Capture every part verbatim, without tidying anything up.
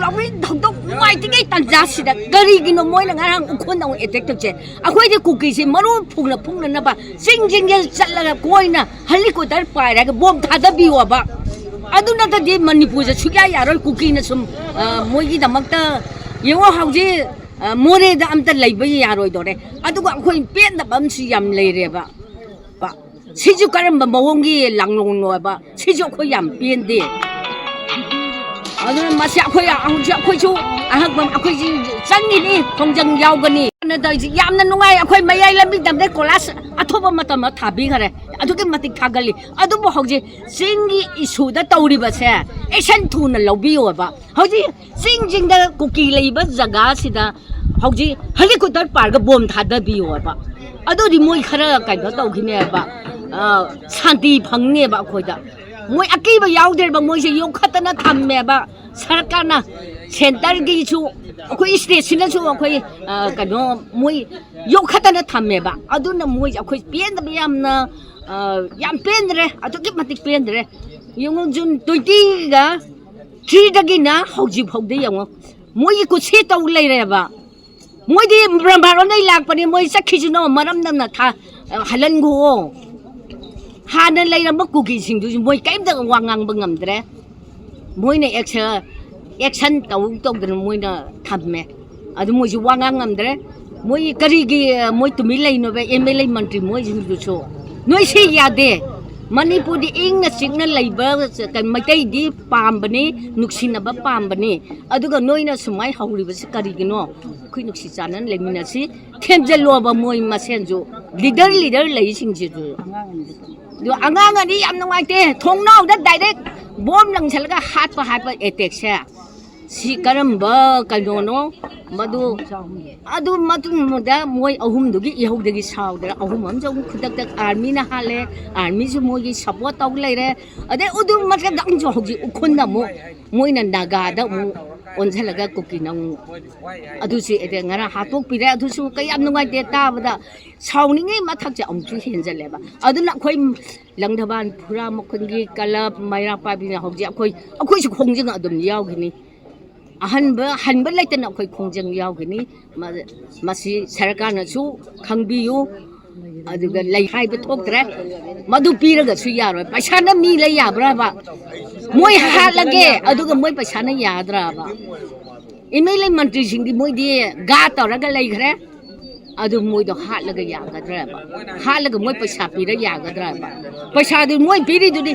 ꯇꯧꯏ ꯊꯧꯗꯣꯛ ꯅꯨꯡꯉꯥꯏꯇ꯭ꯔꯤꯉꯩ ꯇꯥꯟꯖꯥꯁꯤꯗ ꯀꯔꯤꯒꯤꯅꯣ ꯃꯣꯏꯅ ꯉꯔꯥꯡ ꯎꯈ꯭ꯔꯨꯜꯗ ꯑꯃꯨꯛ ꯑꯦꯇꯦꯛ ꯇꯧꯁꯦ? ꯑꯩꯈꯣꯏꯗꯤ ꯀꯨꯀꯤꯁꯤ ꯃꯔꯨ ꯐꯨꯡꯅ ꯐꯨꯡꯅꯅꯕ ꯆꯤꯡ ꯆꯤꯡꯁꯤꯗ ꯆꯠꯂꯒ ꯀꯣꯏꯅ ꯍꯦꯂꯤꯀꯣꯞꯇꯔ ꯄꯥꯏꯔꯒ ꯕꯣꯝ ꯊꯥꯗꯕꯤꯌꯣꯕ꯫ ꯑꯗꯨ ꯅꯠꯇꯗꯤ ꯃꯅꯤꯄꯨꯔꯁꯦ ꯁꯨꯛꯌꯥ ꯌꯥꯔꯣꯏ꯫ ꯀꯨꯀꯤꯅ ꯁꯨꯝ, ꯑ, ꯃꯣꯏꯒꯤꯗꯃꯛꯇ ꯌꯦꯡꯉꯣ, ꯍꯧꯖꯤꯛ, ꯑ, ꯃꯣꯔꯦꯗ ꯑꯝꯇ ꯂꯩꯕ ꯌꯥꯔꯣꯏꯗꯣꯔꯦ꯫ ꯑꯗꯨꯒ ꯑꯩꯈꯣꯏ ꯄꯦꯟꯗꯕ ꯑꯃꯁꯨ ꯌꯥꯝ ꯂꯩꯔꯦꯕ꯫ ꯁꯤꯁꯨ ꯀꯔꯝꯕ ꯃꯑꯣꯡꯒꯤ ꯂꯥꯡꯂꯣꯡꯅꯣꯕ? ꯁꯤꯁꯨ ꯑꯩꯈꯣꯏ ꯌꯥꯝ ꯄꯦꯟꯗꯦ꯫ ꯑꯗꯨꯅ ꯃꯁꯤ ꯑꯩꯈꯣꯏ ꯍꯧꯖꯤꯛ ꯑꯩꯈꯣꯏꯁꯨ ꯑꯍꯛꯄ ꯑꯩꯈꯣꯏꯁꯤ ꯆꯪꯉꯤꯅꯤ, ꯈꯣꯡꯖꯪ ꯌꯥꯎꯒꯅꯤ꯫ ꯑꯗꯨꯅ ꯇꯧꯔꯤꯁꯦ ꯌꯥꯝꯅ ꯅꯨꯡꯉꯥꯏ꯫ ꯑꯩꯈꯣꯏ ꯃꯌꯥꯏ ꯂꯝꯕꯤ ꯇꯝꯗꯩ ꯀꯣꯂꯥꯁ ꯑꯊꯨꯕ ꯃꯇꯝꯗ ꯊꯥꯕꯤꯈꯔꯦ꯫ ꯑꯗꯨꯛꯀꯤ ꯃꯇꯤꯛ ꯊꯥꯒꯠꯂꯤ꯫ ꯑꯗꯨꯕꯨ ꯍꯧꯖꯤꯛ ꯆꯤꯡꯒꯤ ꯏꯁꯨꯗ ꯇꯧꯔꯤꯕꯁꯦ ꯑꯦꯛꯁꯟ ꯊꯨꯅ ꯂꯧꯕꯤꯌꯣꯕ꯫ ꯍꯧꯖꯤꯛ ꯆꯤꯡ ꯆꯤꯡꯗ ꯀꯨꯀꯤ ꯂꯩꯕ ꯖꯒꯥꯁꯤꯗ ꯍꯧꯖꯤꯛ ꯍꯦꯂꯤꯀꯣꯞꯇꯔ ꯄꯥꯏꯔꯒ ꯕꯣꯝ ꯊꯥꯗꯕꯤꯌꯣꯕ꯫ ꯑꯗꯨꯗꯤ ꯃꯣꯏ ꯈꯔ ꯀꯩꯅꯣ ꯇꯧꯈꯤꯅꯦꯕ, ꯑ, ꯁꯥꯟꯇꯤ ꯐꯪꯅꯦꯕ ꯑꯩꯈꯣꯏꯗ꯫ ꯃꯣꯏ ꯑꯀꯤꯕ ꯌꯥꯎꯗ꯭ꯔꯦꯕ, ꯃꯣꯏꯁꯦ ꯌꯣꯛꯈꯠꯇꯅ ꯊꯝꯃꯦꯕ ꯁꯔꯀꯥꯔꯅ꯫ ꯁꯦꯟꯇꯔꯒꯤꯁꯨ ꯑꯩꯈꯣꯏ ꯁ꯭ꯇꯦꯠꯁꯤꯅꯁꯨ ꯑꯩꯈꯣꯏ, ꯑ, ꯀꯩꯅꯣ ꯃꯣꯏ ꯌꯣꯛꯈꯠꯇꯅ ꯊꯝꯃꯦꯕ꯫ ꯑꯗꯨꯅ ꯃꯣꯏꯁꯦ ꯑꯩꯈꯣꯏ ꯄꯦꯟꯗꯕ ꯌꯥꯝꯅ, ꯑ, ꯌꯥꯝ ꯄꯦꯟꯗ꯭ꯔꯦ, ꯑꯗꯨꯛꯀꯤ ꯃꯇꯤꯛ ꯄꯦꯟꯗ꯭ꯔꯦ꯫ ꯌꯦꯡꯉꯨ, ꯖꯨꯟ ꯇ꯭ꯋꯦꯟꯇꯤꯒ ꯊ꯭ꯔꯤꯗꯒꯤꯅ ꯍꯧꯖꯤꯛ ꯐꯥꯎꯗ ꯌꯦꯡꯉꯣ, ꯃꯣꯏꯒꯤ ꯀꯨꯠꯁꯤ ꯇꯧ ꯂꯩꯔꯦꯕ꯫ ꯃꯣꯏꯗꯤ ꯕ꯭ꯔꯍ꯭ꯃꯥꯔꯣꯝꯗꯩ ꯂꯥꯛꯄꯅꯦ, ꯃꯣꯏ ꯆꯠꯈꯤꯁꯤꯅꯣ, ꯃꯔꯝ ꯅꯝꯅ ꯊꯥ-, ꯍꯜꯍꯟꯈꯣꯑꯣ꯫ ꯍꯥꯟꯅ ꯂꯩꯔꯝꯕ ꯀꯨꯀꯤꯁꯤꯡꯗꯨꯁꯨ ꯃꯣꯏ ꯀꯔꯤꯝꯇ ꯋꯥ ꯉꯥꯡꯕ ꯉꯝꯗ꯭ꯔꯦ꯫ ꯃꯣꯏꯅ ꯑꯦꯛꯁ-, ꯑꯦꯛꯁꯟ ꯇꯧ ꯇꯧꯗꯅ ꯃꯣꯏꯅ ꯊꯝꯃꯦ꯫ ꯑꯗꯨ ꯃꯣꯏꯁꯨ ꯋꯥ ꯉꯥꯡ ꯉꯝꯗ꯭ꯔꯦ꯫ ꯃꯣꯏ ꯀꯔꯤꯒꯤ ꯃꯣꯏ ꯇꯨꯃꯤꯟ ꯂꯩꯅꯣꯕ? ꯑꯦꯝ ꯑꯦꯜ ꯑꯦ ꯃꯟꯇ꯭ꯔꯤ ꯃꯣꯏꯁꯤꯡꯗꯨꯁꯨ ꯅꯣꯏ ꯁꯤ ꯌꯥꯗꯦ꯫ ꯃꯅꯤꯄꯨꯔꯗꯤ ꯏꯪꯅ ꯆꯤꯛꯅ ꯂꯩꯕ ꯃꯩꯇꯩꯗꯤ ꯄꯥꯝꯕꯅꯤ, ꯅꯨꯡꯁꯤꯅꯕ ꯄꯥꯝꯕꯅꯤ꯫ ꯑꯗꯨꯒ ꯅꯣꯏꯅ ꯁꯨꯃꯥꯏꯅ ꯍꯧꯔꯤꯕꯁꯤ ꯀꯔꯤꯒꯤꯅꯣ? ꯑꯩꯈꯣꯏ ꯅꯨꯡꯁꯤ ꯆꯥꯟꯅꯅ ꯂꯩꯃꯤꯟꯅꯁꯤ, ꯊꯦꯝꯖꯤꯜꯂꯣꯕ ꯃꯣꯏ ꯃꯁꯦꯟꯁꯨ, ꯂꯤꯗꯔ, ꯂꯤꯗꯔ ꯂꯩꯁꯤꯡꯁꯤꯁꯨ꯫ ꯑꯗꯣ ꯑꯉꯥꯡ ꯑꯅꯤ ꯌꯥꯝ ꯅꯨꯡꯉꯥꯏꯇꯦ, ꯊꯣꯡꯅꯥꯎꯗ ꯗꯥꯏꯔꯦꯛ ꯕꯣꯝ ꯂꯪꯁꯜꯂꯒ ꯍꯥꯠꯄ, ꯍꯥꯠꯄ ꯑꯦꯇꯦꯛꯁꯦ꯫ ꯁꯤ ꯀꯔꯝꯕ ꯀꯩꯅꯣꯅꯣ? ꯃꯗꯨ, ꯑꯗꯨ ꯃꯇꯨꯡꯗ ꯃꯣꯏ ꯑꯍꯨꯝꯗꯨꯒꯤ ꯏꯍꯧꯗꯒꯤ ꯁꯥꯎꯗꯅ ꯑꯍꯨꯝ ꯑꯃꯁꯨ ꯑꯃꯨꯛ ꯈꯨꯗꯛꯇ ꯑꯥꯔꯃꯤꯅ ꯍꯥꯠꯂꯦ꯫ ꯑꯥꯔꯃꯤꯁꯨ ꯃꯣꯏꯒꯤ ꯁꯞꯄꯣꯔꯠ ꯇꯧ ꯂꯩꯔꯦ꯫ ꯑꯗꯩ ꯑꯗꯨ ꯃꯊꯛꯇ ꯑꯃꯨꯛꯁꯨ ꯍꯧꯖꯤꯛ ꯎꯈ꯭ꯔꯨꯜꯗ ꯑꯃꯨꯛ ꯃꯣꯏꯅ ꯅꯥꯒꯥꯗ ꯑꯃꯨꯛ ꯑꯣꯟꯁꯤꯜꯂꯒ ꯀꯨꯀꯤꯅ ꯑꯃꯨꯛ ꯑꯗꯨꯁꯨ ꯑꯦꯇꯦꯛ ꯉꯔꯥꯡ ꯍꯥꯠꯇꯣꯛꯄꯤꯔꯦ꯫ ꯑꯗꯨꯁꯨ ꯀꯌꯥꯝ ꯅꯨꯡꯉꯥꯏꯇꯦ ꯇꯥꯕꯗ, ꯁꯥꯎꯅꯤꯡꯉꯤ ꯃꯊꯛꯁꯦ ꯑꯃꯨꯛꯁꯨ ꯍꯦꯟꯖꯜꯂꯦꯕ꯫ ꯑꯗꯨꯅ ꯑꯩꯈꯣꯏ ꯂꯪꯊꯕꯥꯜ ꯐꯨꯔꯥ ꯃꯈꯨꯟꯒꯤ ꯀꯂꯕ ꯃꯩꯔꯥ ꯄꯥꯏꯕꯤꯅ ꯍꯧꯖꯤꯛ ꯑꯩꯈꯣꯏ, ꯑꯩꯈꯣꯏꯁꯨ ꯈꯣꯡꯖꯪ ꯑꯗꯨꯝ ꯌꯥꯎꯈꯤꯅꯤ꯫ ꯑꯍꯟꯕ ꯍꯟꯕ ꯂꯩꯇꯅ ꯑꯩꯈꯣꯏ ꯈꯣꯡꯖꯪ ꯌꯥꯎꯒꯅꯤ꯫ ꯃ-, ꯃꯁꯤ ꯁꯔꯀꯥꯔꯅꯁꯨ ꯈꯪꯕꯤꯌꯨ꯫ ꯑꯗꯨꯒ ꯂꯩ ꯍꯥꯏꯕ ꯊꯣꯛꯇ꯭ꯔꯦ꯫ ꯃꯗꯨ ꯄꯤꯔꯒꯁꯨ ꯌꯥꯔꯣꯏ꯫ ꯄꯩꯁꯥꯅ ꯃꯤ ꯂꯩ ꯌꯥꯕ꯭ꯔꯕ? ꯃꯣꯏ ꯍꯥꯠꯂꯒꯦ, ꯑꯗꯨꯒ ꯃꯣꯏ ꯄꯩꯁꯥꯅ ꯌꯥꯗ꯭ꯔꯕ? ꯑꯦꯝ ꯑꯦꯜ ꯑꯦ ꯃꯟꯇ꯭ꯔꯤꯁꯤꯡꯗꯤ ꯃꯣꯏꯗꯤ ꯒꯥ ꯇꯧꯔꯒ ꯂꯩꯈ꯭ꯔꯦ꯫ ꯑꯗꯨ ꯃꯣꯏꯗꯣ ꯍꯥꯠꯂꯒ ꯌꯥꯒꯗ꯭ꯔꯕ? ꯍꯥꯠꯂꯒ ꯃꯣꯏ ꯄꯩꯁꯥ ꯄꯤꯔ ꯌꯥꯒꯗ꯭ꯔꯕ? ꯄꯩꯁꯥꯗꯨ ꯃꯣꯏ ꯄꯤꯔꯤꯗꯨꯗꯤ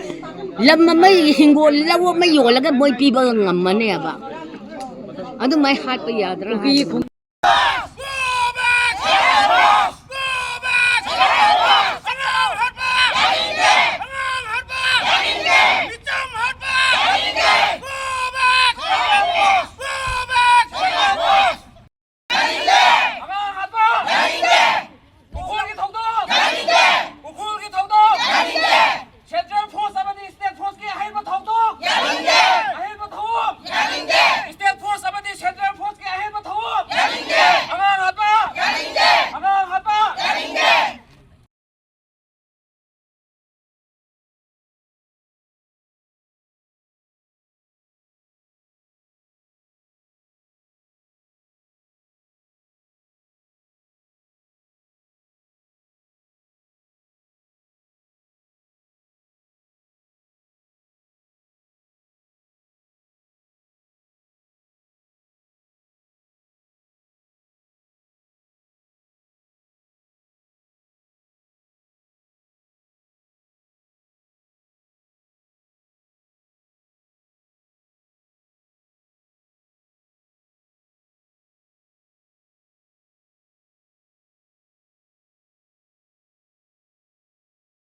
ꯂꯝ ꯑꯃ, ꯍꯤꯡꯒꯣꯜ, ꯂꯧ ꯑꯃ ꯌꯣꯜꯂꯒ ꯃꯣꯏ ꯄꯤꯕ ꯉꯝꯃꯅꯦꯕ꯫ ꯑꯗꯨꯃꯥꯏ ꯍꯥꯠꯄ ꯌꯥꯗ꯭ꯔꯥ ꯍꯥꯏꯕ?